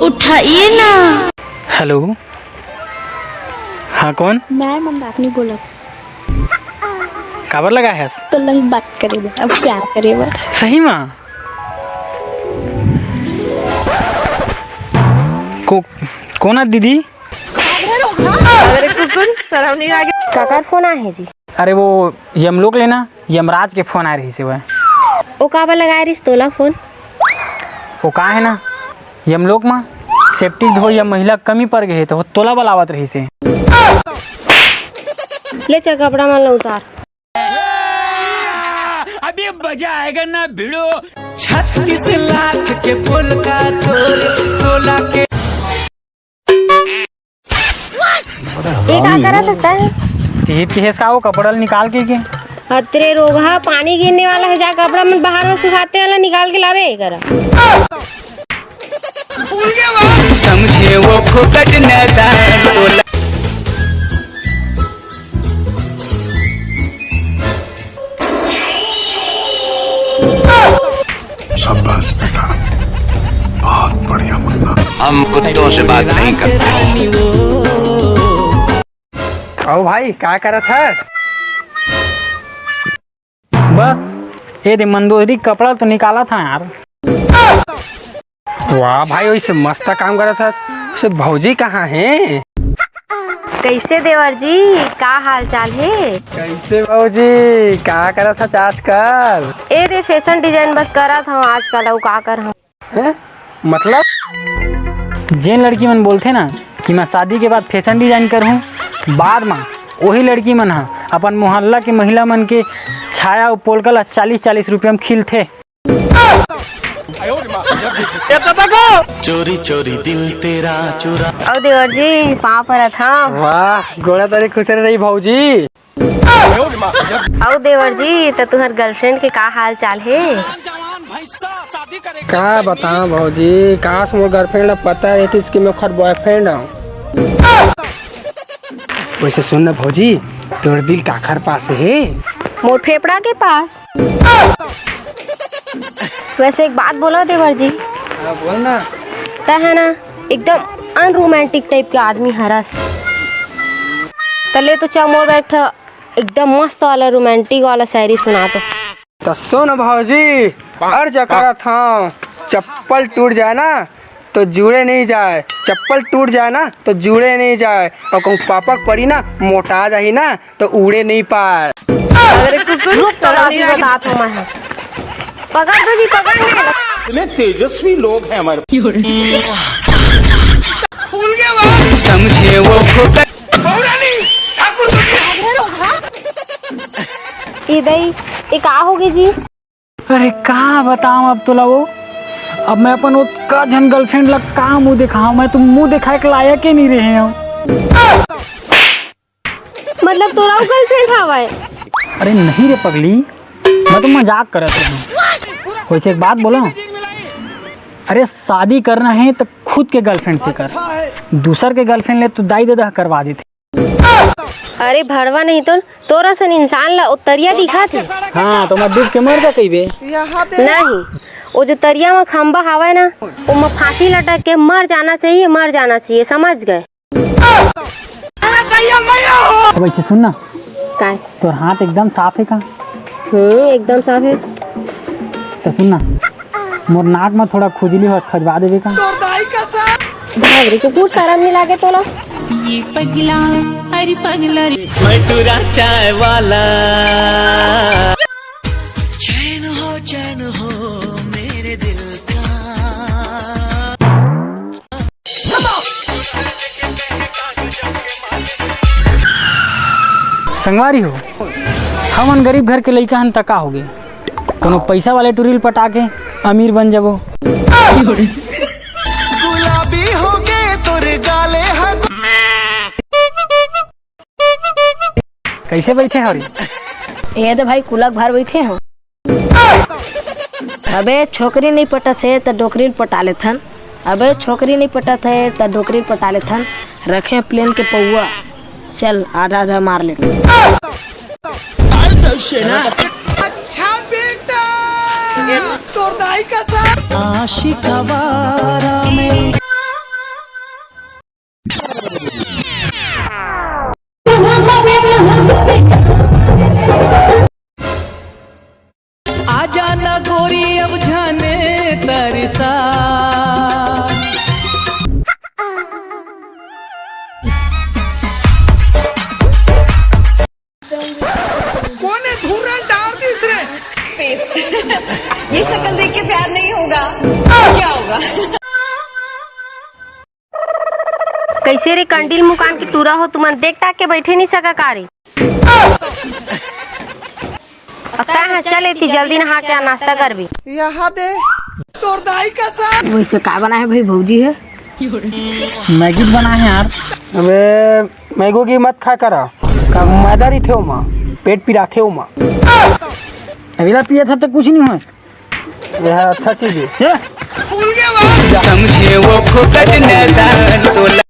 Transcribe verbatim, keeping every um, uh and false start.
उठाइए ना। हेलो, हाँ, कौन? मैं मंदाकिनी बोलत। काबर लगाए हस? तो लंग बात करे बर, अब प्यार करे बर। सही मा? को-, कौन है दीदी? अरे कुकुर, शर्म नहीं लागे? काकर फोन आए हे जी? अरे वो यमलोक ले ना, यमराज के फोन आए रहिस हे। वो काबर लगाए रहिस तोला फोन? वो का है ना, यमलोक मा सेप्टिक धोइया महिला कमी पड़ गई है, तो वो तोला बलावत रहिस हे। ले चल, कपड़ा मन ला उतार। अभी मजा आएगा ना भिड़ो। छत्तीस लाख के पोल का तोर, सोलह के। ये का करत हस तैं? ईद के हेस का वो कपड़ा ल निकाल के, के? अतरे रोगहा, पानी गिरने वाला है, जा कपड़ा मन बाहर में सुखाते वाला निकाल के लावे, ये करा। समझे वो फोकट नैदान बोला। शाबाश बेटा, बहुत बढ़िया मुन्ना। हम कुत्तों से बात नहीं करते। अउ भाई, का करत हस? बस, ये दे मंदोदरी कपड़ा तो निकालत हँव यार। वाह भाई, वइसे मस्त काम करत हस। वइसे भौजी कहाँ हे? कइसे देवर जी, का हाल चाल हे? कइसे भौजी, का करत हस आजकल? ए दे fashion design बस करत हँव आजकल, अउ का करहूँ? हैं? मतलब? जेन लड़की मन बोलथे ना कि मैं शादी के बाद fashion design करहूँ, बाद मा वही लड़की मन ह अपन मोहल्ला के महिला मन के छाया अउ पोलका ला चालीस चालीस रुपया में खिलथे। चोरी चोरी दिल तेरा चुरा। अउ देवर जी, पाँव परत हँव। वाह, गोड़ा तनी खुश रही भौजी। अउ देवर जी, त तुहर girlfriend के का हाल चाल हे? का बतावँ भौजी, काश मोर girlfriend ला पता रहितिस कि मैं ओखर boyfriend हँव। वइसे सुन ना भौजी, तोर दिल काखर पास हे? मोर फेफड़ा के पास। वइसे एक बात बोलँव देवर जी। हाँ, बोल ना। तैं ह ना, एकदम unromantic type के आदमी हरस। त ले तो चल मोर बर एकदम मस्त वाला romantic वाला शायरी सुना तो। त सुन भौजी, अर्ज करत हँव, चप्पल टूट जाए ना तो जुड़े नहीं जाए, चप्पल टूट जाए ना तो जुड़े नहीं जाए, अउ कहूँ पापक पड़ी ना, मोटा जाही ना तो उड़े नहीं पाए। अरे कुकुर, रुक तो, अभी बतात हँव मैं। पकड़ दो जी, पकड़ ले। इतने तेजस्वी लोग हैं हमारे। समझे वो फोकट। ए दई, ए का होगे जी? अरे का बतावँ अब तोला वो, अब मैं अपन ओतका झन girlfriend ला का मुँह देखावँ, मैं तो मुँह देखाए के लायक ही नहीं रहे हँव। मतलब तोर अउ girlfriend हवय? अरे नहीं रे पगली, मैं तो मजाक करत रहेंव। वइसे एक बात बोलँव, अरे शादी करना हे त खुद के girlfriend से कर, दूसर के girlfriend ले तो दाई ददा करवा देथे। अरे भड़वा नहीं तो तोर असन इंसान ला ओ तरिया दिखत हे। हाँ, त मैं डूब के मर जा कहिबे। नहीं, ओ जो तरिया म खंबा हवय ना, ओमा फांसी लटक के मर जाना चाहिए, मर जाना चाहिए, समझ गए? अब ऐसे सुन ना। काय? तोर हाथ एकदम साफ हे का? हम्म, एकदम साफ हे। त सुन ना, मोर नाक म थोड़ा खुजली हो, खजवा देबे का? भागरी कुकुर, शरम नहीं लागे तोला? ये पगला, अरे पगला रे। मैं टूरा चाय वाला। चैन हो, चैन हो मेरे दिल का। संगवारी हो, हमन गरीब घर के लइका हन, त का होगे, कोनो पइसा वाले टुरी ल पटा के अमीर बन जबो। गुलाबी होगे तोर गाले ह। कइसे बइठे हव रे? ए दे भाई, कुलक भर बइठे हव। अबे छोकरी नहीं पटत हे त डोकरी ल पटा लेथन। अबे छोकरी नहीं पटत हे त डोकरी ल पटा लेथन। रखे प्लेन के पौवा, चल आधा आधा मार लेथन। अच्छा बेटा, तोर दाई का साथ। आशिक आवारा में। आजा ना गोरी अब जाने तरसा। कोने धुर्रा डाल दिस रे? ये शक्ल देख के प्यार नहीं होगा, क्या होगा? कैसे रे कंडील मुकान के टूरा हो, तुमन देख ताक के बैठे नहीं सका का रे? अब तैं ह चल एती, जल्दी नहा के आ, नाश्ता करबे। यहाँ दे। तोर दाई का साथ। वैसे का बनाए हे भाई, भौजी हे? मैगी बनाए हे यार। अबे मैगो की मत खा करा, का मैदा रहिथे ओमा, पेट पिराथे ओमा। अगला पिया था तो कुछ नहीं हुआ। यह अच्छा चीज है। समझे वो फोकट नैदान तोला।